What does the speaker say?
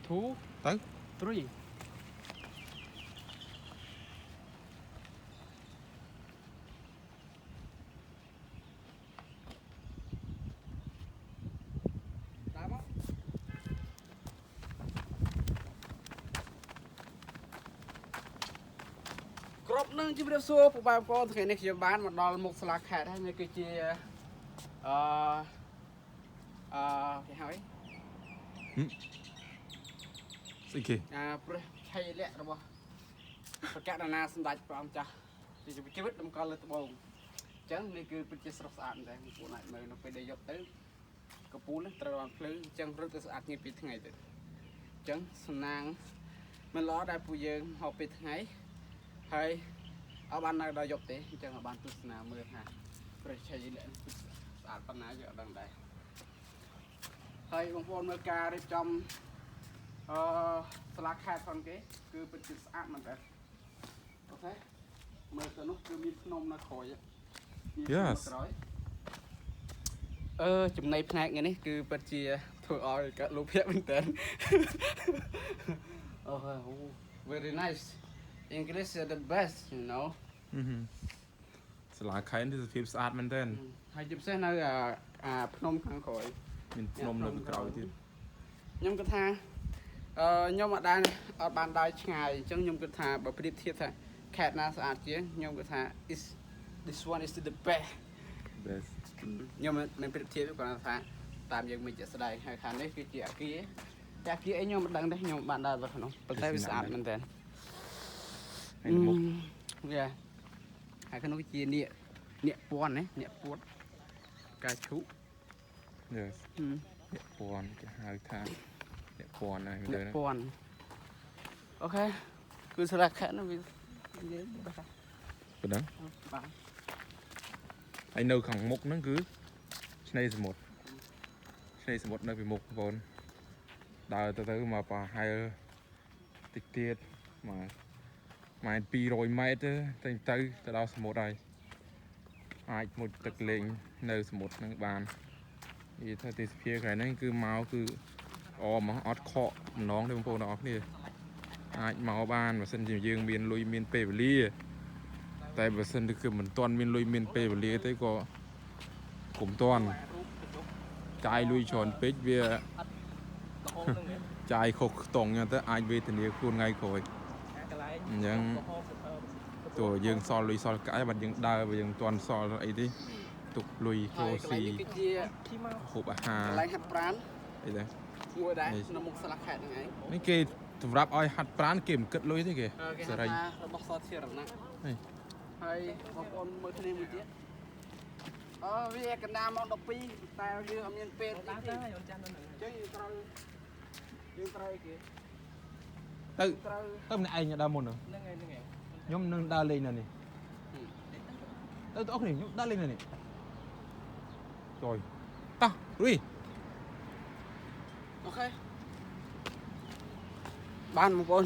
2 ទៅ 3 ដើរមក គ្រប់នឹងជម្រាបសួរពុកម៉ែបងប្អូនថ្ងៃនេះខ្ញុំបានមកដល់មុខសាលាខេត្តហើយនេះគឺជាអឺអឺគេហៅអី ស្អីគេ អាព្រះឆៃលក្ខណ៍របស់ប្រកាសណាសម្ដេចព្រះអង្គចាស់ជាជីវិតតម្កល់លើត្បូងអញ្ចឹងនេះគឺពិតជាស្រស់ស្អាតមែនតើបងប្អូនអាចមើលនៅពេលដែលយប់ទៅកពូលត្រូវបានភ្លឺអញ្ចឹងរត់ទៅស្អាតងាយពីថ្ងៃទៅអញ្ចឹងសំណាងមិនល្អដែលពួកយើងហូបពេលថ្ងៃហើយអត់បាននៅដល់យប់ទេអញ្ចឹងអត់បានទស្សនាមើលថាព្រះឆៃលក្ខណ៍គឺស្អាតប៉ុណ្ណាយើងអត់ដឹងដែរហើយបងប្អូនមើលការរៀបចំ អឺសាលាខេត្តផងគេគឺពិតជាស្អាតមែនតើOK មើលទៅនោះគឺមានភ្នំនៅក្រោយមានភ្នំនៅក្រោយអឺចំណៃផ្នែកថ្ងៃនេះគឺពិតជាធ្វើឲ្យកើតលោភៈមែនតើអូ very nice. English is the best you know. សាលាខេត្តនេះសភាពស្អាតមែនទែន ហើយជាពិសេសនៅអាអាភ្នំខាងក្រោយ មានភ្នំនៅក្រោយទៀត ខ្ញុំគិតថាអឺខ្ញុំអត់ដែរអត់បានដើរឆ្ងាយអញ្ចឹងខ្ញុំគិតថាបើប្រៀបធៀបថាខេត្តណាស្អាតជាងខ្ញុំគិតថា is this one is the best. Best. ខ្ញុំមិនមិនប្រៀបធៀបទេគ្រាន់តែថាតាមយើងមិនជាក់ស្ដែងហើយខាងនេះគឺជាអាគារតែអាគារអីខ្ញុំមិនដឹងទេខ្ញុំបានដើរទៅក្នុងប៉ុន្តែវាស្អាតមែនតើ ហើយមុខ យ៉ាហើយក្នុងគឺជានាគនាគពាន់ណានាគពួតកាឈុក Yes. អ្នកពាន់គេហៅថាអ្នកពាន់ហើយមែន នា ទេ គពាន់OK គឺសាលាខេត្តនោះវានិយាយបាទ ប៉ុណ្ណឹង បាទ ហើយនៅខាងមុខហ្នឹងគឺឆ្នេរសមុទ្រឆ្នេរសមុទ្រនៅពីមុខបងប្អូនដើរទៅទៅមកប្រហែលតិចទៀតមកម៉ែត្រ200ម៉ែត្រទេទៅទៅទៅដល់សមុទ្រហើយអាចមុជទឹកលេងនៅសមុទ្រហ្នឹងបាននិយាយថាទេសភាពកន្លែងហ្នឹងគឺមកគឺអហ្មងអត់ខកម្ដងទេបងប្អូនទាំងអស់គ្នាអាចមកបានបើសិនជាយើងមានលុយមានពេលវេលា តែបើសិនគឺមិនទាន់មានលុយមានពេលវេលាទេក៏កុំទាន់ចាយលុយច្រើនពេកវា ក្រហមហ្នឹង ចាយខុសខ្ទង់អញ្ចឹងទៅអាចវេទនាខ្លួនថ្ងៃក្រោយ កន្លែង អញ្ចឹង ក្រហម ទោះយើងសល់លុយសល់កាក់បាត់យើងដើរបើយើងមិនទាន់សល់អីទេទុកលុយ ហើយកន្លែ រកស៊ី ងនេះគឺជា ឈីមក ហូបអាហារ កន្លែងហាត់ប្រាណ អីដែរ មួយដែរ នេះ នៅមុខសាលាខេត្តហ្នឹងឯង នេះគេសម្រាប់ឲ្យហាត់ប្រាណគេមិនគិតលុយទេគេ គេ សេរី ហៅថារបស់សាធារណៈ នេះ ហើយបងប្អូនមើលគ្នាមួយទៀតអឺវាកណ្ដាលម៉ោង12តែយើងអត់មានពេល ដើរ ទេ ទៅហើយអូនចាស់នៅហ្នឹង អញ្ចឹងយើងត្រូវយើងត្រូវអីគេ ទៅ ត្រូវ ទៅម្នាក់ឯងដើរមុន ហ្នឹងហើយហ្នឹងហើយ ខ្ញុំនឹងដើរលេងនៅនេះទៅទៅអស់គ្នាខ្ញុំដើរលេងនៅនេះចុយតោះរុយ OK បានបងប្អូន